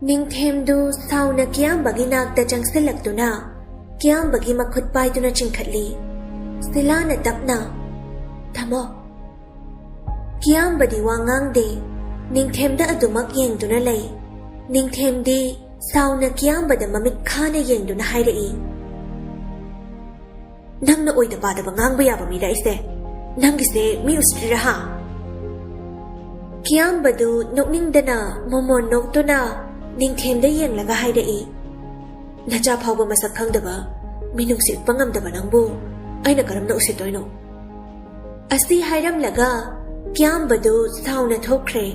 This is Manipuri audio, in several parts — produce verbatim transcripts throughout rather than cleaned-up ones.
ꯅꯤꯡꯊꯦꯝꯗꯨ ꯁꯥꯎꯅ ꯀꯤꯌꯥꯝꯕꯒꯤ ꯅꯥꯛꯇ ꯆꯪꯁꯤꯜꯂꯛꯇꯨꯅ ꯀꯤꯌꯥꯝꯕꯒꯤ ꯃꯈꯨꯠ ꯄꯥꯏꯗꯨꯅ ꯆꯤꯡꯈꯠꯂꯤ꯫ ꯁꯤꯂꯥꯅ ꯇꯞꯅ, "ꯇꯥꯃꯣ!" ꯀꯤꯌꯥꯝꯕꯗꯤ ꯋꯥ ꯉꯥꯡꯗꯦ꯫ ꯅꯤꯡꯊꯦꯝꯗ ꯑꯗꯨꯃꯛ ꯌꯦꯡꯗꯨꯅ ꯂꯩ꯫ ꯅꯤꯡꯊꯦꯝꯗꯤ ꯁꯥꯎꯅ ꯀꯤꯌꯥꯝꯕꯗ ꯃꯃꯤꯠ ꯈꯥꯅ ꯌꯦꯡꯗꯨꯅ ꯍꯥꯏꯔꯛꯏ, "ꯅꯪꯅ ꯑꯣꯏꯗ ꯄꯥꯗꯕ ꯉꯥꯡꯕ ꯌꯥꯕ ꯃꯤꯔ ꯑꯩꯁꯦ? ꯅꯪꯒꯤꯁꯦ ꯃꯤ ꯎꯁꯤꯠꯇ꯭ꯔꯤꯔꯥ ꯍꯥ?" ꯀꯤꯌꯥꯝꯕꯗꯨ ꯅꯣꯛꯅꯤꯡꯗꯅ ꯃꯣꯃꯣꯟ ꯅꯣꯛꯇꯨꯅ ꯅꯤꯡꯊꯦꯝꯗ ꯌꯦꯡꯂꯒ ꯍꯥꯏꯔꯛꯏ, "ꯅꯆꯥ ꯐꯥꯎꯕ ꯃꯁꯛ ꯈꯪꯗꯕ, ꯃꯤꯅꯨꯡꯁꯤ ꯎꯠꯄ ꯉꯝꯗꯕ ꯅꯪꯕꯨ ꯑꯩꯅ ꯀꯔꯝꯅ ꯎꯁꯤꯠꯇꯣꯏꯅꯣ?" ꯑꯁꯤ ꯍꯥꯏꯔꯝꯂꯒ ꯀꯤꯌꯥꯝꯕꯗꯨ ꯁꯥꯎꯅ ꯊꯣꯛꯈ꯭ꯔꯦ꯫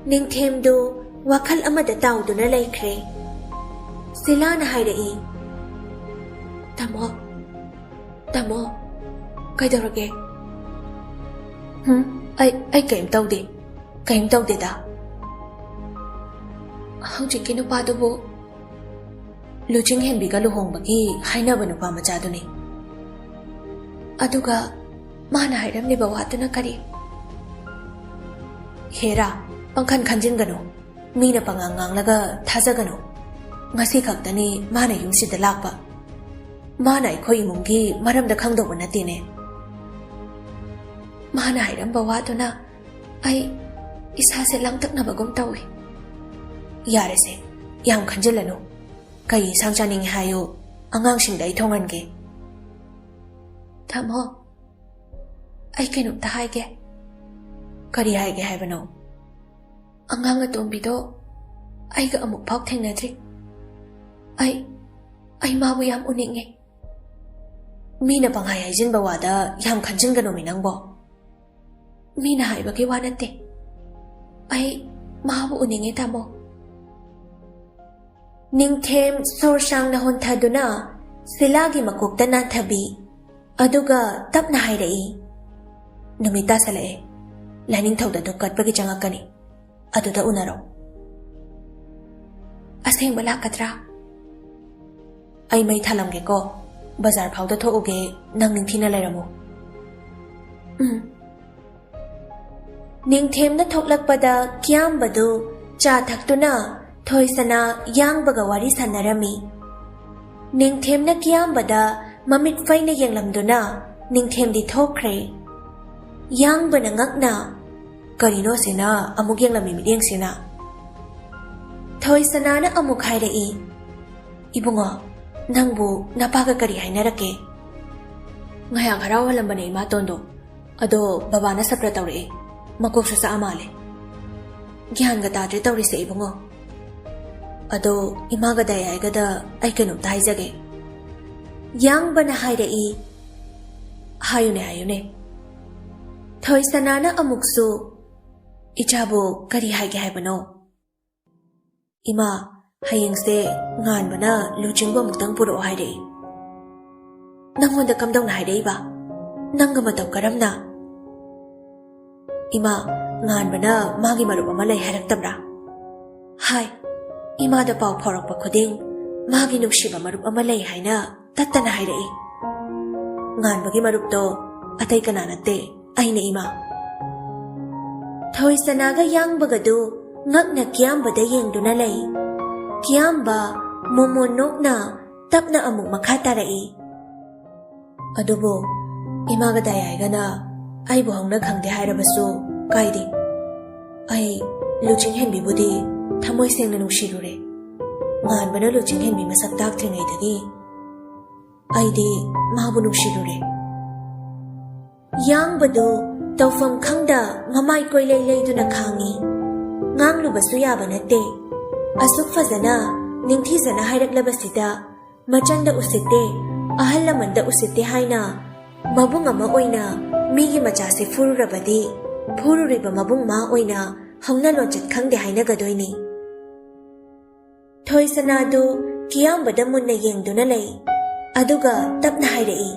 ꯅꯤꯡꯊꯦꯝꯗꯨ ꯋꯥꯈꯜ ꯑꯃꯗ ꯇꯥꯎꯗꯨꯅ ꯂꯩꯈ꯭ꯔꯦ꯫ ꯁꯤꯂꯥꯅ ꯍꯥꯏꯔꯛꯏ, "ꯇꯥꯃꯣ, ꯇꯥꯃꯣ, ꯀꯩꯗꯧꯔꯒꯦ?" "ꯍꯨꯝ, ꯑꯩ, ꯑꯩ ꯀꯔꯤꯝ ꯇꯧꯗꯦ, ꯀꯔꯤꯝ ꯇꯧꯗꯦꯗ꯫ ꯍꯧꯖꯤꯛꯀꯤ ꯅꯨꯄꯥꯗꯨꯕꯨ ꯂꯨꯆꯤꯡ ꯍꯦꯟꯕꯤꯒ ꯂꯨꯍꯣꯡꯕꯒꯤ ꯍꯥꯏꯅꯕ ꯅꯨꯄꯥ ꯃꯆꯥꯗꯨꯅꯤ꯫ ꯑꯗꯨꯒ ꯃꯥꯅ ꯍꯥꯏꯔꯝꯂꯤꯕ ꯋꯥꯗꯨꯅ ꯀꯔꯤ?" "ꯍꯦꯔꯥ, ꯄꯪꯈꯟ ꯈꯟꯖꯤꯟꯒꯅꯨ꯫ ꯃꯤꯅ ꯄꯉꯥꯡ ꯉꯥꯡꯂꯒ ꯊꯥꯖꯒꯅꯨ꯫ ꯉꯁꯤ ꯈꯛꯇꯅꯤ ꯃꯥꯅ ꯌꯨꯝꯁꯤꯗ ꯂꯥꯛꯄ꯫ ꯃꯥꯅ ꯑꯩꯈꯣꯏ ꯏꯃꯨꯡꯒꯤ ꯃꯔꯝꯗ ꯈꯪꯗꯧꯕ ꯅꯠꯇꯦꯅꯦ꯫ ꯃꯥꯅ ꯍꯥꯏꯔꯝꯕ ꯋꯥꯗꯨꯅ ꯑꯩ ꯏꯁꯥꯁꯦ ꯂꯥꯡꯇꯛꯅꯕꯒꯨꯝ ꯇꯧꯏ꯫" "ꯌꯥꯔꯦꯁꯦ, ꯌꯥꯝ ꯈꯟꯖꯤꯜꯂꯅꯨ꯫ ꯀꯩ ꯏꯟꯁꯥꯡ ꯆꯥꯅꯤꯡꯉꯤ ꯍꯥꯏꯌꯨ, ꯑꯉꯥꯡꯁꯤꯡꯗ ꯑꯩ ꯊꯣꯡꯍꯟꯒꯦ꯫" "ꯇꯥꯃꯣ, ꯑꯩ ꯀꯩꯅꯣꯝꯇ ꯍꯥꯏꯒꯦ꯫" "ꯀꯔꯤ ꯍꯥꯏꯒꯦ ꯍꯥꯏꯕꯅꯣ?" "ꯑꯉꯥꯡ ꯑꯇꯣꯝꯕꯤꯗꯣ ꯑꯩꯒ ꯑꯃꯨꯛ ꯐꯥꯎ ꯊꯦꯡꯅꯗ꯭ꯔꯤ꯫ ꯑꯩ, ꯑꯩ ꯃꯥꯕꯨ ꯌꯥꯝ ꯎꯅꯤꯡꯉꯤ꯫" "ꯃꯤꯅ ꯄꯪꯍꯥꯏ ꯍꯥꯏꯖꯤꯟꯕ ꯋꯥꯗ ꯌꯥꯝ ꯈꯟꯖꯤꯟꯒꯅꯨꯃꯤ ꯅꯪꯕꯣ꯫ ꯃꯤꯅ ꯍꯥꯏꯕꯒꯤ ꯋꯥ ꯅꯠꯇꯦ꯫ ꯑꯩ ꯃꯥꯕꯨ ꯎꯅꯤꯡꯉꯤ, ꯇꯥꯃꯣ꯫" ꯅꯤꯡꯊꯦꯝ ꯁꯣꯔ ꯁꯥꯡꯅ ꯍꯣꯟꯊꯗꯨꯅ ꯁꯤꯂꯥꯒꯤ ꯃꯀꯣꯛꯇ ꯅꯥꯟꯊꯕꯤ꯫ ꯑꯗꯨꯒ ꯇꯞꯅ ꯍꯥꯏꯔꯛꯏ, "ꯅꯨꯃꯤꯠ ꯇꯥꯁꯜꯂꯛꯑꯦ꯫ ꯂꯥꯏꯅꯤꯡꯊꯧꯗ ꯙꯨꯞ ꯀꯠꯄꯒꯤ ꯆꯪꯉꯛꯀꯅꯤ꯫ ꯑꯗꯨꯗ ꯎꯅꯔꯣ꯫" "ꯑꯁꯦꯡꯕ ꯂꯥꯛꯀꯗ꯭ꯔꯥ?" "ꯑꯩ ꯃꯩ ꯊꯥꯂꯝꯒꯦꯀꯣ꯫ ꯕꯖꯥꯔ ꯐꯥꯎꯗ ꯊꯣꯛꯎꯒꯦ, ꯅꯪ ꯅꯤꯡꯊꯤꯅ ꯂꯩꯔꯝꯃꯨ꯫" "ꯎꯝ꯫" ꯅꯤꯡꯊꯦꯝꯅ ꯊꯣꯛꯂꯛꯄꯗ ꯀꯤꯌꯥꯝꯕꯗꯨ ꯆꯥ ꯊꯛꯇꯨꯅ ꯊꯣꯏꯁꯅꯥ ꯌꯥꯡꯕꯒ ꯋꯥꯔꯤ ꯁꯥꯟꯅꯔꯝꯃꯤ꯫ ꯅꯤꯡꯊꯦꯝꯅ ꯀꯤꯌꯥꯝꯕꯗ ꯃꯃꯤꯠ ꯐꯩꯅ ꯌꯦꯡꯂꯝꯗꯨꯅ ꯅꯤꯡꯊꯦꯝꯗꯤ ꯊꯣꯛꯈ꯭ꯔꯦ꯫ ꯌꯥꯡꯕꯅ ꯉꯛꯅ, "ꯀꯔꯤꯅꯣ ꯁꯤꯅ ꯑꯃꯨꯛ ꯌꯦꯡꯂꯝꯃꯤ ꯃꯤꯠꯌꯦꯡꯁꯤꯅ?" ꯊꯣꯏꯁꯅꯥꯅ ꯑꯃꯨꯛ ꯍꯥꯏꯔꯛꯏ, "ꯏꯕꯨꯡꯉꯣ, ꯅꯪꯕꯨ ꯅꯄꯥꯒ ꯀꯔꯤ ꯍꯥꯏꯅꯔꯛꯀꯦ?" "ꯉꯥꯏꯍꯥꯛ ꯍꯔꯥꯎꯍꯜꯂꯝꯕꯅꯦ ꯏꯃꯥꯇꯣꯟꯗꯣ, ꯑꯗꯣ ꯕꯕꯥꯅ ꯁꯄ꯭ꯔ ꯇꯧꯔꯛꯑꯦ, ꯃꯀꯣꯛꯁꯨ ꯆꯥꯛꯑ ꯃꯥꯜꯂꯦ꯫ ꯒ꯭ꯌꯥꯟꯒ ꯇꯥꯗ꯭ꯔꯦ ꯇꯧꯔꯤꯁꯦ ꯏꯕꯨꯡꯉꯣ꯫ ꯑꯗꯣ ꯏꯃꯥꯒ ꯗꯥꯏ ꯑꯩꯒꯗ ꯑꯩ ꯀꯩꯅꯣꯝꯇ ꯍꯥꯏꯖꯒꯦ꯫" ꯌꯥꯡꯕꯅ ꯍꯥꯏꯔꯛꯏ, "ꯍꯥꯏꯌꯨꯅꯦ, ꯍꯥꯏꯌꯨꯅꯦ꯫" ꯊꯣꯏꯁꯅꯥꯅ ꯑꯃꯨꯛꯁꯨ, "ꯏꯆꯥꯕꯨ ꯀꯔꯤ ꯍꯥꯏꯒꯦ ꯍꯥꯏꯕꯅꯣ?" "ꯏꯃꯥ, ꯍꯌꯦꯡꯁꯦ ꯉꯥꯟꯕꯅ ꯂꯨꯆꯤꯡꯕꯨ ꯑꯃꯨꯛꯇꯪ ꯄꯨꯔꯛꯑꯣ ꯍꯥꯏꯔꯛꯏ꯫" "ꯅꯪꯉꯣꯟꯗ ꯀꯝꯗꯧꯅ ꯍꯥꯏꯔꯛꯏꯕ? ꯅꯪꯒ ꯃꯇꯧ ꯀꯔꯝꯅ?" "ꯏꯃꯥ, ꯉꯥꯟꯕꯅ ꯃꯥꯒꯤ ꯃꯔꯨꯞ ꯑꯃ ꯂꯩ ꯍꯥꯏꯔꯛꯇꯕ꯭ꯔꯥ?" "ꯍꯥꯏ꯫ ꯏꯃꯥꯗ ꯄꯥꯎ ꯐꯥꯎꯔꯛꯄ ꯈꯨꯗꯤꯡ ꯃꯥꯒꯤ ꯅꯨꯡꯁꯤꯕ ꯃꯔꯨꯞ ꯑꯃ ꯂꯩ ꯍꯥꯏꯅ ꯇꯠꯇꯅ ꯍꯥꯏꯔꯛꯏ꯫" "ꯉꯥꯟꯕꯒꯤ ꯃꯔꯨꯞꯇꯣ ꯑꯇꯩ ꯀꯅꯥ ꯅꯠꯇꯦ, ꯑꯩꯅ ꯏꯃꯥ꯫" ꯊꯣꯏꯁꯅꯥꯒ ꯌꯥꯡꯕꯒꯗꯨ ꯉꯛꯅ ꯀꯤꯌꯥꯝꯕꯗ ꯌꯦꯡꯗꯨꯅ ꯂꯩ꯫ ꯀꯤꯌꯥꯝꯕ ꯃꯣꯃꯣꯟ ꯅꯣꯛꯅ ꯇꯞꯅ ꯑꯃꯨꯛ ꯃꯈꯥ ꯇꯥꯔꯛꯏ, "ꯑꯗꯨꯕꯨ ꯏꯃꯥꯒ ꯗꯥꯌꯥꯏꯒꯅ ꯑꯩꯕꯨ ꯍꯧꯅ ꯈꯪꯗꯦ ꯍꯥꯏꯔꯕꯁꯨ ꯀꯥꯏꯗꯦ꯫ ꯑꯩ ꯂꯨꯆꯤꯡ ꯍꯦꯟꯕꯤꯕꯨꯗꯤ ꯊꯃꯣꯏ ꯁꯦꯡꯅ ꯅꯨꯡꯁꯤꯔꯨꯔꯦ꯫ ꯉꯥꯟꯕꯅ ꯂꯨꯆꯤꯡ ꯍꯦꯟꯕꯤ ꯃꯁꯛ ꯇꯥꯛꯇ꯭ꯔꯤꯉꯩꯗꯒꯤ ꯑꯩꯗꯤ ꯃꯥꯕꯨ ꯅꯨꯡꯁꯤꯔꯨꯔꯦ꯫" ꯌꯥꯡꯕꯗꯨ ꯇꯧꯐꯝ ꯈꯪꯗ ꯃꯃꯥꯏ ꯀꯣꯏꯂꯩ ꯂꯩꯗꯨꯅ ꯈꯥꯡꯉꯤ꯫ ꯉꯥꯡꯂꯨꯕꯁꯨ ꯌꯥꯕ ꯅꯠꯇꯦ꯫ ꯑꯁꯨꯛ ꯐꯖꯅ, ꯅꯤꯡꯊꯤꯖꯅ ꯍꯥꯏꯔꯛꯂꯕꯁꯤꯗ ꯃꯆꯟꯗ ꯎꯁꯤꯠꯇꯦ, ꯑꯍꯜ ꯂꯃꯟꯗ ꯎꯁꯤꯠꯇꯦ ꯍꯥꯏꯅ ꯃꯕꯨꯡ ꯑꯃ ꯑꯣꯏꯅ ꯃꯤꯒꯤ ꯃꯆꯥꯁꯦ ꯐꯨꯔꯨꯔꯕꯗꯤ, ꯐꯨꯔꯨꯔꯤꯕ ꯃꯕꯨꯡ ꯃꯥ ꯑꯣꯏꯅ ꯍꯧꯅ ꯂꯣꯟꯆꯠ ꯈꯪꯗꯦ ꯍꯥꯏꯅꯒꯗꯣꯏꯅꯤ꯫ ꯊꯣꯏꯁꯅꯥꯗꯨ ꯀꯤꯌꯥꯝꯕꯗ ꯃꯨꯟꯅ ꯌꯦꯡꯗꯨꯅ ꯂꯩ꯫ ꯑꯗꯨꯒ ꯇꯞꯅ ꯍꯥꯏꯔꯛꯏ,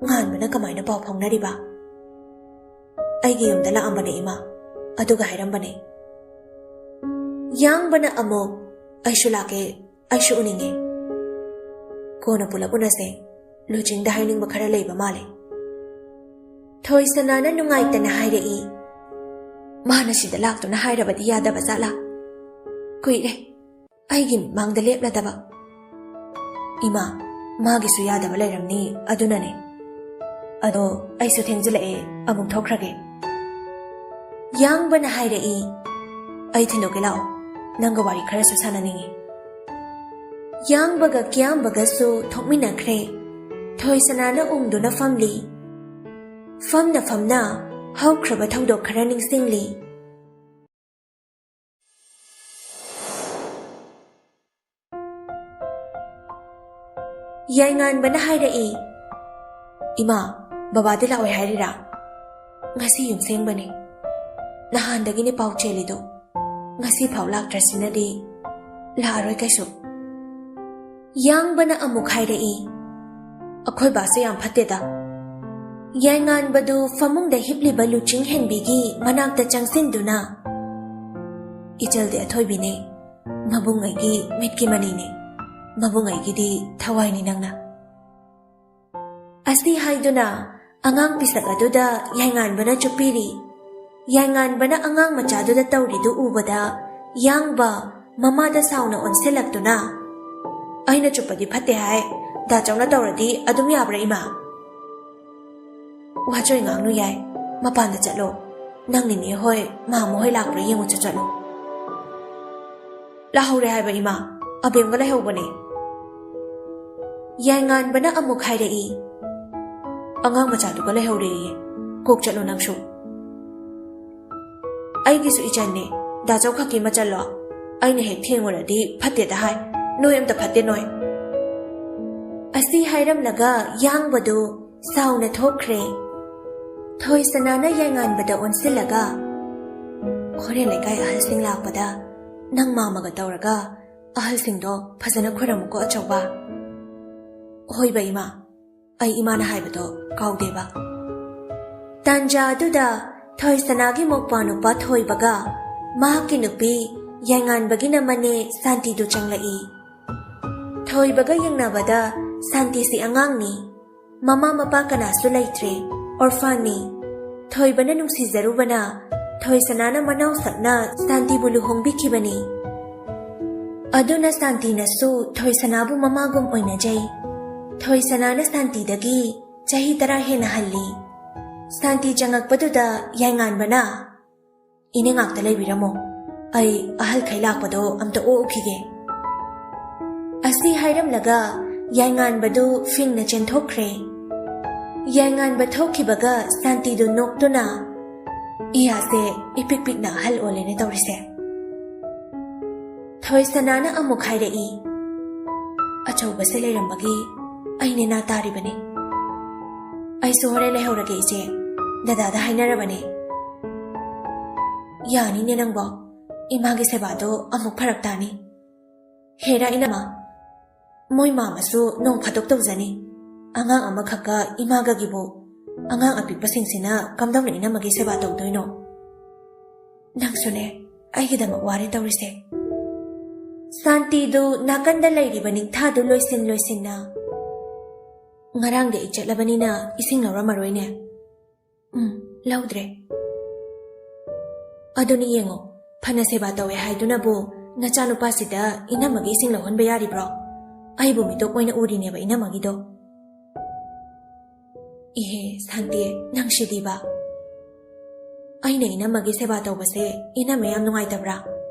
"ꯉꯥꯟꯕꯅ ꯀꯃꯥꯏꯅ ꯄꯥꯎ ꯐꯥꯎꯅꯔꯤꯕ?" "ꯑꯩꯒꯤ ꯌꯨꯝꯗ ꯂꯥꯛꯑꯝꯕꯅꯦ ꯏꯃꯥ, ꯑꯗꯨꯒ ꯍꯥꯏꯔꯝꯕꯅꯦ꯫" ꯌꯥꯡꯕꯅ ꯑꯃꯨꯛ, "ꯑꯩꯁꯨ ꯂꯥꯛꯀꯦ, ꯑꯩꯁꯨ ꯎꯅꯤꯡꯉꯦ꯫ ꯀꯣꯟꯅ ꯄꯨꯂꯞ ꯎꯅꯁꯦ, ꯂꯨꯆꯤꯡꯗ ꯍꯥꯏꯅꯤꯡꯕ ꯈꯔ ꯂꯩꯕ ꯃꯥꯜꯂꯦ꯫" ꯊꯣꯏꯁꯅꯥꯅ ꯅꯨꯡꯉꯥꯏꯇꯅ ꯍꯥꯏꯔꯛꯏ, ꯃꯥꯅ ꯁꯤꯗ ꯂꯥꯛꯇꯨꯅ ꯍꯥꯏꯔꯕꯗꯤ ꯌꯥꯗꯕ ꯖꯥꯠꯂꯥ? ꯀꯨꯏꯔꯦ ꯑꯩꯒꯤ ꯃꯥꯡꯗ ꯂꯦꯞꯂꯗꯕ꯫ ꯏꯃꯥ, ꯃꯥꯒꯤꯁꯨ ꯌꯥꯗꯕ ꯂꯩꯔꯝꯅꯤ, ꯑꯗꯨꯅꯅꯦ꯫ ꯑꯗꯣ ꯑꯩꯁꯨ ꯊꯦꯡꯖꯤꯜꯂꯛꯑꯦ, ꯑꯃꯨꯛ ꯊꯣꯛꯈ꯭ꯔꯒꯦ꯫ ꯌꯥꯡꯕꯅ ꯍꯥꯏꯔꯛꯏ, "ꯑꯩ ꯊꯤꯟꯗꯣꯛꯀꯦ ꯂꯥꯛꯑꯣ, ꯅꯪꯒ ꯋꯥꯔꯤ ꯈꯔꯁꯨ ꯁꯥꯟꯅꯅꯤꯡꯉꯤ"꯫ ꯌꯥꯡꯕꯒ ꯀꯤꯌꯥꯝꯕꯒꯁꯨ ꯊꯣꯛꯃꯤꯟꯅꯈ꯭ꯔꯦ꯫ ꯊꯣꯏꯁꯅꯥꯅ ꯎꯪꯗꯨꯅ ꯐꯝꯂꯤ꯫ ꯐꯝꯅ ꯐꯝꯅ ꯍꯧꯈ꯭ꯔꯕ ꯊꯧꯗꯣꯛ ꯈꯔ ꯅꯤꯡꯁꯤꯡꯂꯤ꯫ ꯌꯥꯏꯉꯥꯟꯕꯅ ꯍꯥꯏꯔꯛꯏ, "ꯏꯃꯥ, ꯕꯕꯥꯗꯤ ꯂꯥꯛꯑꯣꯏ ꯍꯥꯏꯔꯤꯔꯥ? ꯉꯁꯤ ꯌꯨꯝ ꯁꯦꯡꯕꯅꯦ꯫ ꯅꯍꯥꯟꯗꯒꯤꯅꯦ ꯄꯥꯎ ꯆꯦꯜꯂꯤꯗꯣ꯫ ꯉꯁꯤ ꯐꯥꯎ ꯂꯥꯛꯇ꯭ꯔꯁꯤꯅꯗꯤ ꯂꯥꯛꯑꯔꯣꯏ ꯀꯩꯁꯨ"꯫ ꯌꯥꯡꯕꯅ ꯑꯃꯨꯛ ꯍꯥꯏꯔꯛꯏ, "ꯑꯩꯈꯣꯏ ꯕꯥꯁꯦ ꯌꯥꯝ ꯐꯠꯇꯦꯗ"꯫ ꯌꯥꯏꯉꯥꯟꯕꯗꯨ ꯐꯃꯨꯡꯗ ꯍꯤꯞꯂꯤꯕ ꯂꯨꯆꯤꯡ ꯍꯦꯟꯕꯤꯒꯤ ꯃꯅꯥꯛꯇ ꯆꯪꯁꯤꯟꯗꯨꯅ, "ꯏꯆꯜꯗꯤ ꯑꯊꯣꯏꯕꯤꯅꯦ, ꯃꯕꯨꯡꯉꯩꯒꯤ ꯃꯤꯠꯀꯤ ꯃꯅꯤꯅꯦ, ꯃꯕꯨꯡꯉꯩꯒꯤꯗꯤ ꯊꯋꯥꯏꯅꯤ ꯅꯪꯅ"꯫ ꯑꯁꯤ ꯍꯥꯏꯗꯨꯅ ꯑꯉꯥꯡ ꯄꯤꯁꯛ ꯑꯗꯨꯗ ꯌꯥꯏꯉꯥꯟꯕꯅ ꯆꯨꯞꯄꯤꯔꯤ꯫ ꯌꯥꯏꯉꯥꯟꯕꯅ ꯑꯉꯥꯡ ꯃꯆꯥꯗꯨꯗ ꯇꯧꯔꯤꯗꯨ ꯎꯕꯗ ꯌꯥꯡꯕ ꯃꯃꯥꯗ ꯁꯥꯎꯅ ꯑꯣꯟꯁꯤꯜꯂꯛꯇꯨꯅ, "ꯑꯩꯅ ꯆꯨꯞꯄꯗꯤ ꯐꯠꯇꯦ ꯍꯥꯏ, ꯗꯥꯆꯧꯅ ꯇꯧꯔꯗꯤ ꯑꯗꯨꯝ ꯌꯥꯕ꯭ꯔꯥ ꯏꯃꯥ?" "ꯋꯥꯆꯣꯏ ꯉꯥꯡꯅꯨ ꯌꯥꯏ, ꯃꯄꯥꯟꯗ ꯆꯠꯂꯣ꯫ ꯅꯪ ꯅꯤꯅꯦ ꯍꯣꯏ, ꯃꯥꯃ ꯍꯣꯏ ꯂꯥꯛꯄ꯭ꯔꯥ ꯌꯦꯡꯉꯨ ꯆꯠ ꯆꯠꯂꯣ"꯫ "ꯂꯥꯛꯍꯧꯔꯦ ꯍꯥꯏꯕ ꯏꯃꯥ, ꯑꯕꯦꯝꯒ ꯂꯩꯍꯧꯕꯅꯦ"꯫ ꯌꯥꯏꯉꯥꯟꯕꯅ ꯑꯃꯨꯛ ꯍꯥꯏꯔꯛꯏ, "ꯑꯉꯥꯡ ꯃꯆꯥꯗꯨꯒ ꯂꯩꯍꯧꯔꯦꯌꯦ, ꯀꯣꯛ ꯆꯠꯂꯣ ꯅꯪꯁꯨ"꯫ "ꯑꯩꯒꯤꯁꯨ ꯏꯆꯟꯅꯦ, ꯗꯥꯆꯧ ꯈꯛꯀꯤ ꯃꯆꯜꯂꯣ? ꯑꯩꯅ ꯍꯦꯛ ꯊꯦꯡꯉꯨꯔꯗꯤ ꯐꯠꯇꯦꯗ ꯍꯥꯏ, ꯅꯣꯏ ꯑꯝꯇ ꯐꯠꯇꯦ ꯅꯣꯏ"꯫ ꯑꯁꯤ ꯍꯥꯏꯔꯝꯂꯒ ꯌꯥꯡꯕꯗꯨ ꯁꯥꯎꯅ ꯊꯣꯛꯈ꯭ꯔꯦ꯫ ꯊꯣꯏꯁꯅꯥꯅ ꯌꯥꯏꯉꯥꯟꯕꯗ ꯑꯣꯟꯁꯤꯜꯂꯒ, "ꯍꯣꯔꯦꯟ ꯂꯩꯀꯥꯏ ꯑꯍꯜꯁꯤꯡ ꯂꯥꯛꯄꯗ ꯅꯪ ꯃꯥꯃꯒ ꯇꯧꯔꯒ ꯑꯍꯜꯁꯤꯡꯗꯣ ꯐꯖꯅ ꯈꯣꯏꯔꯝꯃꯨꯀꯣ ꯑꯆꯧꯕ"꯫ "ꯍꯣꯏꯕ ꯏꯃꯥ, ꯑꯩ ꯏꯃꯥꯅ ꯍꯥꯏꯕꯗꯣ ꯀꯥꯎꯗꯦꯕ"꯫ ꯇꯥꯟꯖꯥ ꯑꯗꯨꯗ ꯊꯣꯏꯁꯅꯥꯒꯤ ꯃꯧꯄ꯭ꯋꯥ ꯅꯨꯄꯥ ꯊꯣꯏꯕꯒ ꯃꯍꯥꯛꯀꯤ ꯅꯨꯄꯤ ꯌꯥꯏꯉꯥꯟꯕꯒꯤꯅ ꯃꯅꯦ ꯁꯥꯟꯇꯤꯗꯨ ꯆꯪꯂꯛꯏ꯫ ꯊꯣꯏꯕꯒ ꯌꯦꯡꯅꯕꯗ ꯁꯥꯟꯇꯤꯁꯤ ꯑꯉꯥꯡꯅꯤ꯫ ꯃꯃꯥ ꯃꯄꯥ ꯀꯅꯥꯁꯨ ꯂꯩꯇ꯭ꯔꯦ, ꯑꯣꯔꯐꯥꯟꯅꯤ꯫ ꯊꯣꯏꯕꯅ ꯅꯨꯡꯁꯤꯖꯔꯨꯕꯅ ꯊꯣꯏꯁꯅꯥꯅ ꯃꯅꯥꯎ ꯁꯛꯅ ꯁꯥꯟꯇꯤꯕꯨ ꯂꯨꯍꯣꯡꯕꯤꯈꯤꯕꯅꯤ꯫ ꯑꯗꯨꯅ ꯁꯥꯟꯇꯤꯅꯁꯨ ꯊꯣꯏꯁꯅꯥꯕꯨ ꯃꯃꯥꯒꯨꯝ ꯑꯣꯏꯅꯖꯩ꯫ ꯊꯣꯏꯁꯅꯥꯅ ꯁꯥꯟꯇꯤꯗꯒꯤ ꯆꯍꯤ ꯇꯔꯥ ꯍꯦꯟꯅ ꯍꯜꯂꯤ꯫ ꯁꯥꯟꯇꯤ ꯆꯪꯉꯛꯄꯗꯨꯗ ꯌꯥꯏꯉꯥꯟꯕꯅ, "ꯏꯅꯦ ꯉꯥꯛꯇ ꯂꯩꯕꯤꯔꯝꯃꯣ, ꯑꯩ ꯑꯍꯜꯈꯩ ꯂꯥꯛꯄꯗꯣ ꯑꯝꯇ ꯑꯣꯛꯎꯈꯤꯒꯦ"꯫ ꯑꯁꯤ ꯍꯥꯏꯔꯝꯂꯒ ꯌꯥꯏꯉꯥꯟꯕꯗꯨ ꯐꯤꯡꯅ ꯆꯦꯟꯊꯣꯛꯈ꯭ꯔꯦ꯫ ꯌꯥꯏꯉꯥꯟꯕ ꯊꯣꯛꯈꯤꯕꯒ ꯁꯥꯟꯇꯤꯗꯨ ꯅꯣꯛꯇꯨꯅ, "ꯏꯌꯥꯁꯦ ꯏꯄꯤꯛ ꯄꯤꯛꯅ ꯑꯍꯜ ꯑꯣꯜꯂꯦꯅꯦ ꯇꯧꯔꯤꯁꯦ"꯫ ꯊꯣꯏꯁꯅꯥꯅ ꯑꯃꯨꯛ ꯍꯥꯏꯔꯛꯏ, "ꯑꯆꯧꯕꯁꯦ ꯂꯩꯔꯝꯕꯒꯤ ꯑꯩ ꯅꯦꯅꯥ ꯇꯥꯔꯤꯕꯅꯤ꯫ ꯑꯩꯁꯨ ꯍꯣꯔꯦꯟ ꯂꯩꯍꯧꯔꯒꯦ ꯏꯆꯦ, ꯗꯗꯥꯗ ꯍꯥꯏꯅꯔꯕꯅꯦ"꯫ "ꯌꯥꯅꯤꯅꯦ ꯅꯪꯕꯣ, ꯏꯃꯥꯒꯤ ꯁꯦꯕꯥꯗꯣ ꯑꯃꯨꯛ ꯐꯔꯛ ꯇꯥꯅꯤ"꯫ "ꯍꯦꯔꯥ ꯏꯅꯝꯃ, ꯃꯣꯏ ꯃꯥꯃꯁꯨ ꯅꯣꯡ ꯐꯥꯗꯣꯛ ꯇꯧꯖꯅꯤ꯫ ꯑꯉꯥꯡ ꯑꯃꯈꯛꯀ ꯏꯃꯥꯒꯒꯤꯕꯨ꯫ ꯑꯉꯥꯡ ꯑꯄꯤꯛꯄꯁꯤꯡꯁꯤꯅ ꯀꯝꯗꯧꯅ ꯏꯅꯝꯃꯒꯤ ꯁꯦꯕꯥ ꯇꯧꯗꯣꯏꯅꯣ? ꯅꯪꯁꯨꯅꯦ, ꯑꯩꯒꯤꯗꯃꯛ ꯋꯥꯔꯦ ꯇꯧꯔꯤꯁꯦ"꯫ ꯁꯥꯟꯇꯤꯗꯨ ꯅꯥꯀꯟꯗ ꯂꯩꯔꯤꯕ ꯅꯤꯡꯊꯥꯗꯨ ꯂꯣꯏꯁꯤꯟ ꯂꯣꯏꯁꯤꯟꯅ, "ꯉꯔꯥꯡꯗꯤ ꯑꯩ ꯆꯠꯂꯕꯅꯤꯅ ꯏꯁꯤꯡ ꯂꯧꯔꯝꯃꯔꯣꯏꯅꯦ"꯫ "ꯎꯝ, ꯂꯧꯗ꯭ꯔꯦ"꯫ "ꯑꯗꯨꯅꯤ ꯌꯦꯡꯉꯣ, ꯐꯅ ꯁꯦꯕꯥ ꯇꯧꯋꯦ ꯍꯥꯏꯗꯨꯅꯕꯨ ꯅꯆꯥꯅꯨꯄꯥꯁꯤꯗ ꯏꯅꯝꯃꯒꯤ ꯏꯁꯤꯡ ꯂꯧꯍꯟꯕ ꯌꯥꯔꯤꯕ꯭ꯔꯣ? ꯑꯩꯕꯨ ꯃꯤꯇꯣꯞ ꯑꯣꯏꯅ ꯎꯔꯤꯅꯦꯕ ꯏꯅꯝꯃꯒꯤꯗꯣ"꯫ "ꯏꯍꯦ ꯁꯥꯟꯇꯤ, ꯅꯪꯁꯤꯗꯤꯕ꯫ ꯑꯩꯅ ꯏꯅꯝꯃꯒꯤ ꯁꯦꯕꯥ ꯇꯧꯕꯁꯦ ꯏꯅꯝꯃ ꯌꯥꯝ ꯅꯨꯡꯉꯥꯏꯇꯕ꯭ꯔꯥ?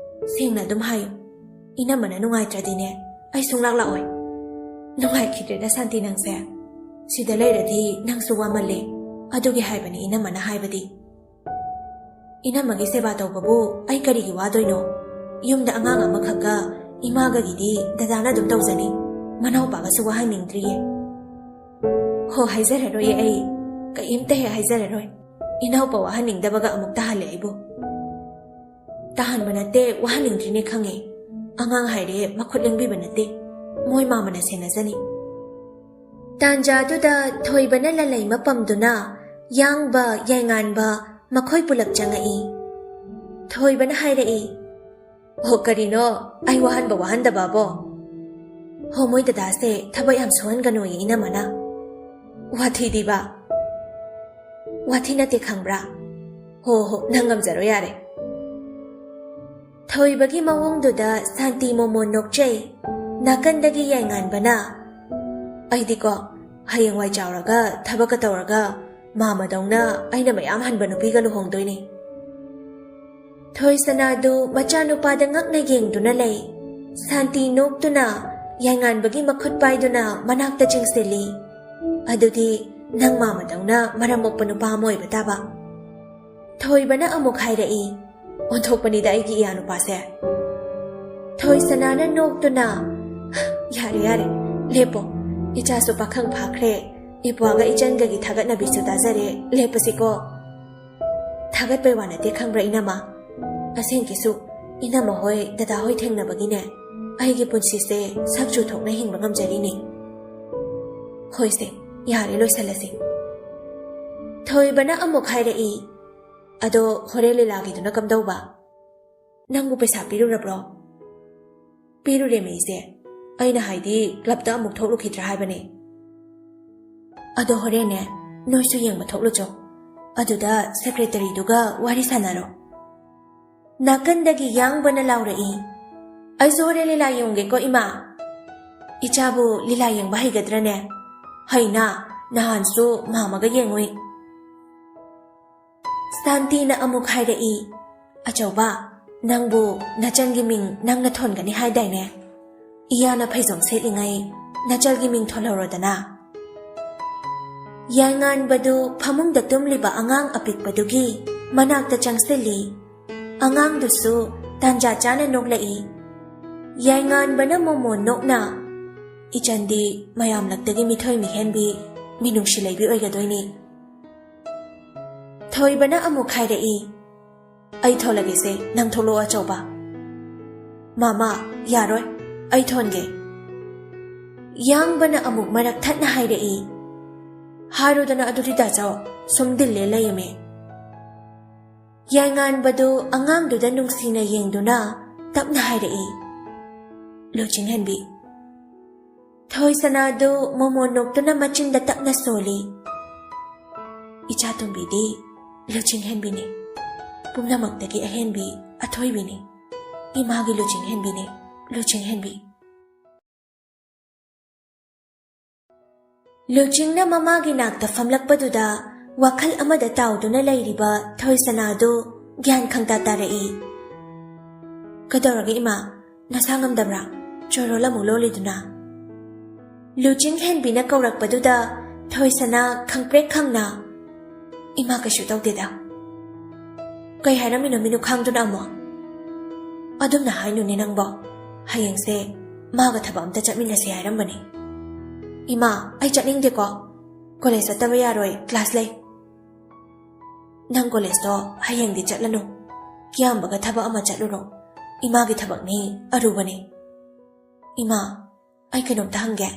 ꯁꯦꯡꯅ ꯑꯗꯨꯝ ꯍꯥꯏꯌꯨ꯫ ꯏꯅꯝꯃꯅ ꯅꯨꯡꯉꯥꯏꯇ꯭ꯔꯗꯤꯅꯦ, ꯑꯩ ꯁꯨꯡꯂꯥꯛ ꯂꯥꯛꯑꯣꯏ"꯫ "ꯅꯨꯡꯉꯥꯏꯈꯤꯗ꯭ꯔꯦꯗ ꯁꯥꯟꯇꯤ ꯅꯪꯁꯦ꯫ ꯁꯤꯗ ꯂꯩꯔꯗꯤ ꯅꯪꯁꯨ ꯋꯥꯃꯜꯂꯦ꯫ ꯑꯗꯨꯒꯤ ꯍꯥꯏꯕꯅꯤ ꯏꯅꯝꯃꯅ ꯍꯥꯏꯕꯗꯤ"꯫ "ꯏꯅꯝꯃꯒꯤ ꯁꯦꯕꯥ ꯇꯧꯕꯕꯨ ꯑꯩ ꯀꯔꯤꯒꯤ ꯋꯥꯗꯣꯏꯅꯣ? ꯌꯨꯝꯗ ꯑꯉꯥꯡ ꯑꯃꯈꯛꯀ ꯏꯃꯥꯒꯒꯤꯗꯤ ꯗꯗꯥꯅ ꯑꯗꯨꯝ ꯇꯧꯖꯅꯤ꯫ ꯃꯅꯥꯎꯄꯥꯒꯁꯨ ꯋꯥꯍꯟꯅꯤꯡꯗ꯭ꯔꯤꯌꯦ"꯫ "ꯍꯣ, ꯍꯥꯏꯖꯔꯔꯣꯏꯌꯦ ꯑꯩ꯫ ꯀꯩꯝꯇ ꯍꯦꯛ ꯍꯥꯏꯖꯔꯔꯣꯏ꯫ ꯏꯅꯥꯎꯄꯥ ꯋꯥꯍꯟꯅꯤꯡꯗꯕꯒ ꯑꯃꯨꯛ ꯇꯥꯍꯜꯂꯦ ꯑꯩꯕꯨ"꯫ "ꯇꯥꯍꯟꯕ ꯅꯠꯇꯦ, ꯋꯥꯍꯟꯅꯤꯡꯗ꯭ꯔꯤꯅꯦ ꯈꯪꯉꯦ꯫ ꯑꯉꯥꯡ ꯍꯥꯏꯔꯦ ꯃꯈꯨꯠ ꯂꯦꯡꯕꯤꯕ ꯅꯠꯇꯦ꯫ ꯃꯣꯏ ꯃꯥꯃꯅ ꯁꯦꯟꯅꯖꯅꯤ"꯫ ꯇꯥꯟꯖꯥꯗꯨꯗ ꯊꯣꯏꯕꯅ ꯂꯂꯩꯃ ꯄꯝꯗꯨꯅ ꯌꯥꯡꯕ, ꯌꯥꯏꯉꯥꯟꯕ ꯃꯈꯣꯏ ꯄꯨꯂꯞ ꯆꯪꯉꯛꯏ꯫ ꯊꯣꯏꯕꯅ ꯍꯥꯏꯔꯛꯏ, "ꯑꯣ, ꯀꯔꯤꯅꯣ? ꯑꯩ ꯋꯥꯍꯟꯕ ꯋꯥꯍꯟꯗꯕꯕꯣ?" "ꯍꯣ, ꯃꯣꯏ ꯗꯗꯥꯁꯦ ꯊꯕꯛ ꯌꯥꯝ ꯁꯨꯍꯟꯒꯅꯨꯌꯦ ꯏꯅꯝꯃꯅ"꯫ "ꯋꯥꯊꯤꯗꯤꯕ"꯫ "ꯋꯥꯊꯤ ꯅꯠꯇꯦ ꯈꯪꯕ꯭ꯔꯥ? "ꯍꯣ ꯍꯣ, ꯅꯪ ꯉꯝꯖꯔꯣ, ꯌꯥꯔꯦ꯫" ꯊꯣꯏꯕꯒꯤ ꯃꯑꯣꯡꯗꯨꯗ ꯁꯥꯟꯇꯤ ꯃꯣꯃꯣꯟ ꯅꯣꯛꯆꯩ꯫ ꯅꯥꯀꯟꯗꯒꯤ ꯌꯥꯏꯉꯥꯟꯕꯅ, "ꯑꯩꯗꯤꯀꯣ, ꯍꯌꯦꯡꯋꯥꯏ ꯆꯥꯎꯔꯒ ꯊꯕꯛꯀ ꯇꯧꯔꯒ ꯃꯥꯃꯗꯧꯅ ꯑꯩꯅ ꯃꯌꯥꯝ ꯍꯟꯕ ꯅꯨꯄꯤꯒ ꯂꯨꯍꯣꯡꯗꯣꯏꯅꯦ꯫" ꯊꯣꯏꯁꯅꯥꯗꯨ ꯃꯆꯥꯅꯨꯄꯥꯗ ꯉꯛꯅ ꯌꯦꯡꯗꯨꯅ ꯂꯩ꯫ ꯁꯥꯟꯇꯤ ꯅꯣꯛꯇꯨꯅ ꯌꯥꯏꯉꯥꯟꯕꯒꯤ ꯃꯈꯨꯠ ꯄꯥꯏꯗꯨꯅ ꯃꯅꯥꯛꯇ ꯆꯤꯡꯁꯤꯜꯂꯤ꯫ "ꯑꯗꯨꯗꯤ ꯅꯪ ꯃꯥꯃꯗꯧꯅ ꯃꯔꯝ ꯃꯣꯛꯄ ꯅꯨꯄꯥ ꯑꯃ ꯑꯣꯏꯕ ꯇꯥꯕ꯫" ꯊꯣꯏꯕꯅ ꯑꯃꯨꯛ ꯍꯥꯏꯔꯛꯏ, "ꯑꯣꯟꯊꯣꯛꯄꯅꯤꯗ ꯑꯩꯒꯤ ꯏꯌꯥ ꯅꯨꯄꯥꯁꯦ꯫" ꯊꯣꯏꯁꯅꯥꯅ ꯅꯣꯛꯇꯨꯅ, "ꯌꯥꯔꯦ, ꯌꯥꯔꯦ, ꯂꯦꯞꯄꯣ꯫ ꯏꯆꯥꯁꯨ ꯄꯥꯈꯪ ꯐꯥꯈ꯭ꯔꯦ꯫ ꯏꯄ꯭ꯋꯥꯒ ꯏꯆꯟꯒꯒꯤ ꯊꯥꯒꯠꯅꯕꯤꯁꯨ ꯇꯥꯖꯔꯦ꯫ ꯂꯦꯞꯄꯁꯤꯀꯣ꯫" "ꯊꯥꯒꯠꯄꯩ ꯋꯥ ꯅꯠꯇꯦ, ꯈꯪꯕ꯭ꯔꯥ, ꯏꯅꯝꯃ? ꯑꯁꯦꯡꯀꯤꯁꯨ ꯏꯅꯝꯃ ꯍꯣꯏ, ꯗꯗꯥ ꯍꯣꯏ ꯊꯦꯡꯅꯕꯒꯤꯅꯦ, ꯑꯩꯒꯤ ꯄꯨꯟꯁꯤꯁꯦ ꯁꯛ ꯆꯨ ꯊꯣꯛꯅ ꯍꯤꯡꯕ ꯉꯝꯖꯔꯤꯅꯦ꯫" "ꯍꯣꯏꯁꯦ, ꯌꯥꯔꯦ, ꯂꯣꯏꯁꯜꯂꯁꯦ꯫" ꯊꯣꯏꯕꯅ ꯑꯃꯨꯛ ꯍꯥꯏꯔꯛꯏ, "ꯑꯗꯣ ꯍꯣꯔꯦꯟ ꯂꯤꯂꯥꯒꯤꯗꯨꯅ ꯀꯝꯗꯧꯕ? ꯅꯪꯕꯨ ꯄꯩꯁꯥ ꯄꯤꯔꯨꯔꯕ꯭ꯔꯣ?" "ꯄꯤꯔꯨꯔꯦ, ꯃꯩꯁꯦ꯫ ꯑꯩꯅ ꯍꯥꯏꯗꯤ, ꯀ꯭ꯂꯕꯇ ꯑꯃꯨꯛ ꯊꯣꯛꯂꯨꯈꯤꯗ꯭ꯔꯥ ꯍꯥꯏꯕꯅꯦ꯫" "ꯑꯗꯣ ꯍꯣꯔꯦꯟꯅꯦ, ꯅꯣꯏꯁꯨ ꯌꯦꯡꯕ ꯊꯣꯛꯂꯨꯆꯣ꯫ ꯑꯗꯨꯗ ꯁꯦꯀ꯭ꯔꯦꯇꯔꯤꯗꯨꯒ ꯋꯥꯔꯤ ꯁꯥꯟꯅꯔꯣ꯫" ꯅꯥꯀꯟꯗꯒꯤ ꯌꯥꯡꯕꯅ ꯂꯥꯎꯔꯛꯏ, "ꯑꯩꯁꯨ ꯍꯣꯔꯦꯟ ꯂꯤꯂꯥ ꯌꯦꯡꯒꯦꯀꯣ, ꯏꯃꯥ꯫" "ꯏꯆꯥꯕꯨ ꯂꯤꯂꯥ ꯌꯦꯡꯕ ꯍꯩꯒꯗ꯭ꯔꯅꯦ? ꯍꯩꯅ, ꯅꯍꯥꯟꯁꯨ ꯃꯥꯃꯒ ꯌꯦꯡꯉꯨꯏ꯫" ꯁꯥꯟꯇꯤꯅ ꯑꯃꯨꯛ ꯍꯥꯏꯔꯛꯏ, "ꯑꯆꯧꯕ, ꯅꯪꯕꯨ ꯅꯆꯟꯒꯤ ꯃꯤꯡ ꯅꯪꯅ ꯊꯣꯟꯒꯅꯤ ꯍꯥꯏꯗꯥꯏꯅꯦ? ꯏꯌꯥꯅ ꯐꯩꯖꯣꯝ ꯁꯦꯠꯂꯤꯉꯩ ꯅꯆꯜꯒꯤ ꯃꯤꯡ ꯊꯣꯜꯍꯧꯔꯣꯗꯅ꯫" ꯌꯥꯏꯉꯥꯟꯕꯗꯨ ꯐꯃꯨꯡꯗ ꯇꯨꯝꯂꯤꯕ ꯑꯉꯥꯡ ꯑꯄꯤꯛꯄꯗꯨꯒꯤ ꯃꯅꯥꯛꯇ ꯆꯪꯁꯤꯜꯂꯤ꯫ ꯑꯉꯥꯡꯗꯨꯁꯨ ꯇꯥꯟꯖꯥ ꯆꯥꯅ ꯅꯣꯛꯂꯛꯏ꯫ ꯌꯥꯏꯉꯥꯟꯕꯅ ꯃꯣꯃꯣꯟ ꯅꯣꯛꯅ, "ꯏꯆꯟꯗꯤ ꯃꯌꯥꯝꯂꯛꯇꯒꯤ ꯃꯤꯊꯣꯏ ꯃꯤꯍꯦꯟꯕꯤ, ꯃꯤꯅꯨꯡꯁꯤ ꯂꯩꯕꯤ ꯑꯣꯏꯒꯗꯣꯏꯅꯤ꯫" ꯊꯣꯏꯕꯅ ꯑꯃꯨꯛ ꯍꯥꯏꯔꯛꯏ, "ꯑꯩ ꯊꯣꯜꯂꯒꯦꯁꯦ, ꯅꯪ ꯊꯣꯛꯂꯛꯑꯣ, ꯑꯆꯧꯕ꯫" "ꯃꯥꯃ, ꯌꯥꯔꯣꯏ, ꯑꯩ ꯊꯣꯟꯒꯦ꯫" ꯌꯥꯡꯕꯅ ꯑꯃꯨꯛ ꯃꯔꯛ ꯊꯠꯅ ꯍꯥꯏꯔꯛꯏ, "ꯍꯥꯏꯔꯣꯗꯅ ꯑꯗꯨꯗꯤ, ꯗꯥꯆꯧ, ꯁꯨꯝ ꯗꯤꯜ ꯂꯦꯜ ꯂꯩꯔꯝꯃꯦ꯫" ꯌꯥꯏꯉꯥꯟꯕꯗꯨ ꯑꯉꯥꯡꯗꯨꯗ ꯅꯨꯡꯁꯤꯅ ꯌꯦꯡꯗꯨꯅ ꯇꯞꯅ ꯍꯥꯏꯔꯛꯏ, "ꯂꯨꯆꯤꯡꯍꯟꯕꯤ꯫" ꯊꯣꯏꯁꯅꯥꯗꯨ ꯃꯣꯃꯣꯟ ꯅꯣꯛꯇꯨꯅ ꯃꯆꯤꯟꯗ ꯇꯞꯅ ꯁꯣꯜꯂꯤ꯫ "ꯏꯆꯥ ꯇꯣꯝꯕꯤꯗꯤ ꯂꯨꯆꯤꯡ ꯍꯦꯟꯕꯤꯅꯤ꯫ ꯄꯨꯝꯅꯃꯛꯇꯒꯤ ꯑꯍꯦꯟꯕꯤ ꯑꯊꯣꯏꯕꯤꯅꯤ꯫ ꯏꯃꯥꯒꯤ ꯂꯨꯆꯤꯡ ꯍꯦꯟꯕꯤꯅꯤ, ꯂꯨꯆꯤꯡ ꯍꯦꯟꯕꯤ꯫ ꯂꯨꯆꯤꯡꯅ ꯃꯃꯥꯒꯤ ꯅꯥꯛꯇ ꯐꯝꯂꯛꯄꯗꯨꯗ ꯋꯥꯈꯜ ꯑꯃꯗ ꯇꯥꯎꯗꯨꯅ ꯂꯩꯔꯤꯕ ꯊꯣꯏꯁꯅꯥꯗꯨ ꯒ꯭ꯌꯥꯟ ꯈꯪꯇꯥ ꯇꯥꯔꯛꯏ꯫ "ꯀꯩꯗꯧꯔꯒꯦ ꯏꯃꯥ? ꯅꯁꯥ ꯉꯝꯗꯕ꯭ꯔꯥ? ꯆꯣꯔꯣꯜ ꯑꯃꯨꯛ ꯂꯣꯜꯂꯤꯗꯨꯅ?" ꯂꯨꯆꯤꯡ ꯍꯦꯟꯕꯤꯅ ꯀꯧꯔꯛꯄꯗꯨꯗ ꯊꯣꯏꯁꯅꯥ ꯈꯪꯄ꯭ꯔꯦꯛ ꯈꯪꯅ, "ꯏꯃꯥ, ꯀꯩꯁꯨ ꯇꯧꯗꯦꯗ꯫" "ꯀꯩ ꯍꯥꯏꯔꯝꯃꯤꯅꯣ ꯃꯤꯅꯨꯈꯥꯡꯗꯨꯅ ꯑꯃꯨꯛ?" "ꯑꯗꯨꯝꯅ ꯍꯥꯏꯅꯨꯅꯦ ꯅꯪꯕꯣ꯫ ꯍꯌꯦꯡꯁꯦ ꯃꯥꯒ ꯊꯕꯛ ꯑꯝꯇ ꯆꯠꯃꯤꯟꯅꯁꯦ ꯍꯥꯏꯔꯝꯕꯅꯤ꯫" "ꯏꯃꯥ, ꯑꯩ ꯆꯠꯅꯤꯡꯗꯦꯀꯣ꯫ ꯀꯣꯂꯦꯖ ꯆꯠꯇꯕ ꯌꯥꯔꯣꯏ, ꯀ꯭ꯂꯥꯁ ꯂꯩ꯫" "ꯅꯪ ꯀꯣꯂꯦꯖꯇꯣ ꯍꯌꯦꯡꯗꯤ ꯆꯠꯂꯅꯨ꯫ ꯀꯤꯌꯥꯝꯕꯒ ꯊꯕꯛ ꯑꯃ ꯆꯠꯂꯨꯔꯣ꯫ ꯏꯃꯥꯒꯤ ꯊꯕꯛꯅꯤ, ꯑꯔꯨꯕꯅꯤ꯫" "ꯏꯃꯥ, ꯑꯩ ꯀꯩꯅꯣꯝꯇ ꯍꯪꯒꯦ꯫"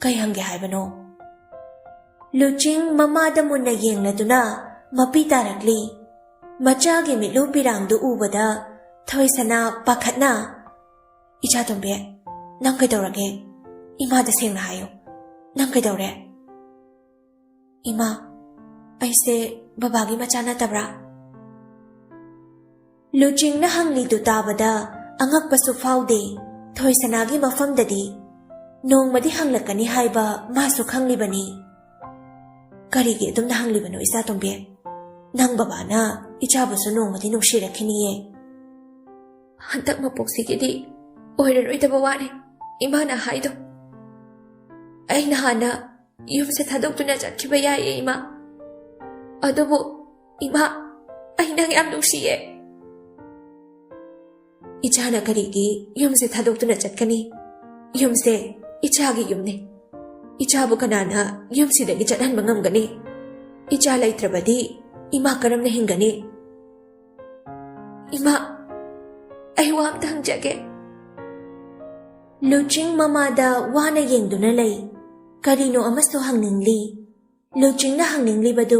"ꯀꯩ ꯍꯪꯒꯦ ꯍꯥꯏꯕꯅꯣ?" ꯂꯨꯆꯤꯡ ꯃꯃꯥꯗ ꯃꯨꯟꯅ ꯌꯦꯡꯂꯗꯨꯅ ꯃꯄꯤ ꯇꯥꯔꯛꯂꯤ꯫ ꯃꯆꯥꯒꯤ ꯃꯤꯠꯂꯨ ꯄꯤꯔꯥꯡꯗꯨ ꯎꯕꯗ ꯊꯣꯏꯁꯅꯥ ꯄꯥꯈꯠꯅ, "ꯏꯆꯥ ꯇꯣꯝꯕꯤ, ꯅꯪ ꯀꯩꯗꯧꯔꯒꯦ? ꯏꯃꯥꯗ ꯁꯦꯡꯅ ꯍꯥꯏꯌꯨ꯫ ꯅꯪ ꯀꯩꯗꯧꯔꯦ?" "ꯏꯃꯥ, ꯑꯩꯁꯦ ꯕꯕꯥꯒꯤ ꯃꯆꯥ ꯅꯠꯇꯕ꯭ꯔꯥ?" ꯂꯨꯆꯤꯡꯅ ꯍꯪꯂꯤꯗꯨ ꯇꯥꯕꯗ ꯑꯉꯛꯄꯁꯨ ꯐꯥꯎꯗꯦ꯫ ꯊꯣꯏꯁꯅꯥꯒꯤ ꯃꯐꯝꯗꯗꯤ ꯅꯣꯡꯃꯗꯤ ꯍꯪꯂꯛꯀꯅꯤ ꯍꯥꯏꯕ ꯃꯥꯁꯨ ꯈꯪꯂꯤꯕꯅꯤ꯫ "ꯀꯔꯤꯒꯤ ꯑꯗꯨꯝꯅ ꯍꯪꯂꯤꯕꯅꯣ, ꯏꯆꯥ ꯇꯣꯝꯕꯤ? ꯅꯪ ꯕꯕꯥꯅ ꯏꯆꯥꯕꯨꯁꯨ ꯅꯣꯡꯃꯗꯤ ꯅꯨꯡꯁꯤꯔꯛꯈꯤꯅꯤꯌꯦ꯫" "ꯍꯟꯗꯛ ꯃꯄꯣꯛꯁꯤꯒꯤꯗꯤ ꯑꯣꯏꯔꯔꯣꯏꯗꯕ ꯋꯥꯅꯤ ꯏꯃꯥꯅ ꯍꯥꯏꯗꯣ꯫ ꯑꯩꯅ ꯍꯥꯟꯅ ꯌꯨꯝꯁꯦ ꯊꯥꯗꯣꯛꯇꯨꯅ ꯆꯠꯈꯤꯕ ꯌꯥꯏꯌꯦ ꯏꯃꯥ꯫ ꯑꯗꯨꯕꯨ ꯏꯃꯥ, ꯑꯩ ꯅꯪ ꯌꯥꯝ ꯅꯨꯡꯁꯤꯌꯦ꯫" "ꯏꯆꯥꯅ ꯀꯔꯤꯒꯤ ꯌꯨꯝꯁꯦ ꯊꯥꯗꯣꯛꯇꯨꯅ ꯆꯠꯀꯅꯤ? ꯌꯨꯝꯁꯦ ꯏꯆꯥꯒꯤ ꯌꯨꯝꯅꯤ꯫ ꯏꯆꯥꯕꯨ ꯀꯅꯥꯅ ꯌꯨꯝꯁꯤꯗꯒꯤ ꯆꯠꯍꯟꯕ ꯉꯝꯒꯅꯤ? ꯏꯆꯥ ꯂꯩꯇ꯭ꯔꯕꯗꯤ ꯏꯃꯥ ꯀꯔꯝꯅ ꯍꯤꯡꯒꯅꯤ? ꯏꯃꯥ, ꯑꯩ ꯋꯥ ꯑꯝꯇ ꯍꯪꯖꯒꯦ꯫" ꯂꯨꯆꯤꯡ ꯃꯃꯥꯗ ꯋꯥꯅ ꯌꯦꯡꯗꯨꯅ ꯂꯩ꯫ ꯀꯔꯤꯅꯣ ꯑꯃꯁꯨ ꯍꯪꯅꯤꯡꯂꯤ꯫ ꯂꯨꯆꯤꯡꯅ ꯍꯪꯅꯤꯡꯂꯤꯕꯗꯨ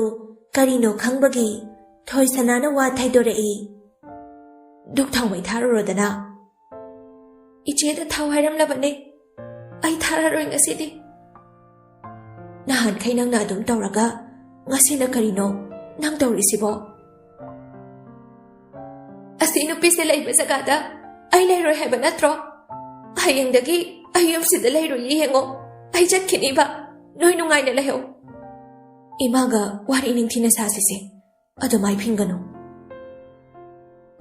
ꯀꯔꯤꯅꯣ ꯈꯪꯕꯒꯤ ꯊꯣꯏꯁꯅꯥꯅ ꯋꯥ ꯊꯩꯗꯣꯔꯛꯏ꯫ "ꯗꯨꯛ ꯊꯥꯎꯃꯩ ꯊꯥꯔꯨꯔꯣꯗꯅ꯫" "ꯏꯆꯦꯗ ꯊꯥꯎ ꯍꯥꯏꯔꯝꯂꯕꯅꯦ, ꯑꯩ ꯊꯥꯔꯔꯣꯏ ꯉꯁꯤꯗꯤ꯫" "ꯅꯍꯥꯟꯈꯩ ꯅꯪꯅ ꯑꯗꯨꯝ ꯇꯧꯔꯒ ꯉꯁꯤꯅ ꯀꯔꯤꯅꯣ? ꯅꯪ ꯇꯧꯔꯤꯁꯤꯕꯣ? ꯑꯁꯤ ꯅꯨꯄꯤꯁꯦ ꯂꯩꯕ ꯖꯒꯥꯗ ꯑꯩ ꯂꯩꯔꯣꯏ ꯍꯥꯏꯕ ꯅꯠꯇ꯭ꯔꯣ? ꯍꯌꯦꯡꯗꯒꯤ ꯑꯩ ꯌꯨꯝꯁꯤꯗ ꯂꯩꯔꯣꯏꯌꯦ꯫ ꯌꯦꯡꯉꯣ, ꯑꯩ ꯆꯠꯈꯤꯅꯤꯕ꯫ ꯅꯣꯏ ꯅꯨꯡꯉꯥꯏꯅ ꯂꯩꯍꯧ꯫ ꯏꯃꯥꯒ ꯋꯥꯔꯤ ꯅꯤꯡꯊꯤꯅ ꯁꯥꯁꯤꯁꯦ꯫ ꯑꯗꯨꯃꯥꯏ ꯐꯤꯡꯒꯅꯨ꯫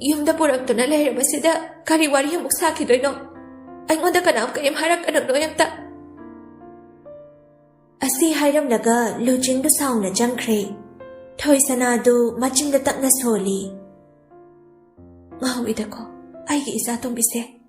ꯌꯨꯝꯗ ꯄꯨꯔꯛꯇꯨꯅ ꯂꯩꯔꯕꯁꯤꯗ ꯀꯔꯤ ꯋꯥꯔꯤ ꯑꯃꯨꯛ ꯁꯥꯈꯤꯗꯣꯏꯅꯣ? ꯑꯩꯉꯣꯟꯗ ꯀꯅꯥꯝ ꯀꯔꯤꯝ ꯍꯥꯏꯔꯛꯀꯅꯨ ꯅꯣꯏ ꯑꯝꯇ꯫ ꯑꯁꯤ ꯍꯥꯏꯔꯝꯂꯒ ꯂꯨꯆꯤꯡꯗꯨ ꯁꯥꯎꯅ ꯆꯪꯈ꯭ꯔꯦ꯫ ꯊꯣꯏꯁꯅꯥꯗꯨ ꯃꯆꯤꯟꯗ ꯇꯞꯅ ꯁꯣꯜꯂꯤ꯫ ꯉꯥꯎꯏꯗꯀꯣ ꯑꯩꯒꯤ ꯏꯆꯥ ꯇꯣꯝꯕꯤꯁꯦ꯫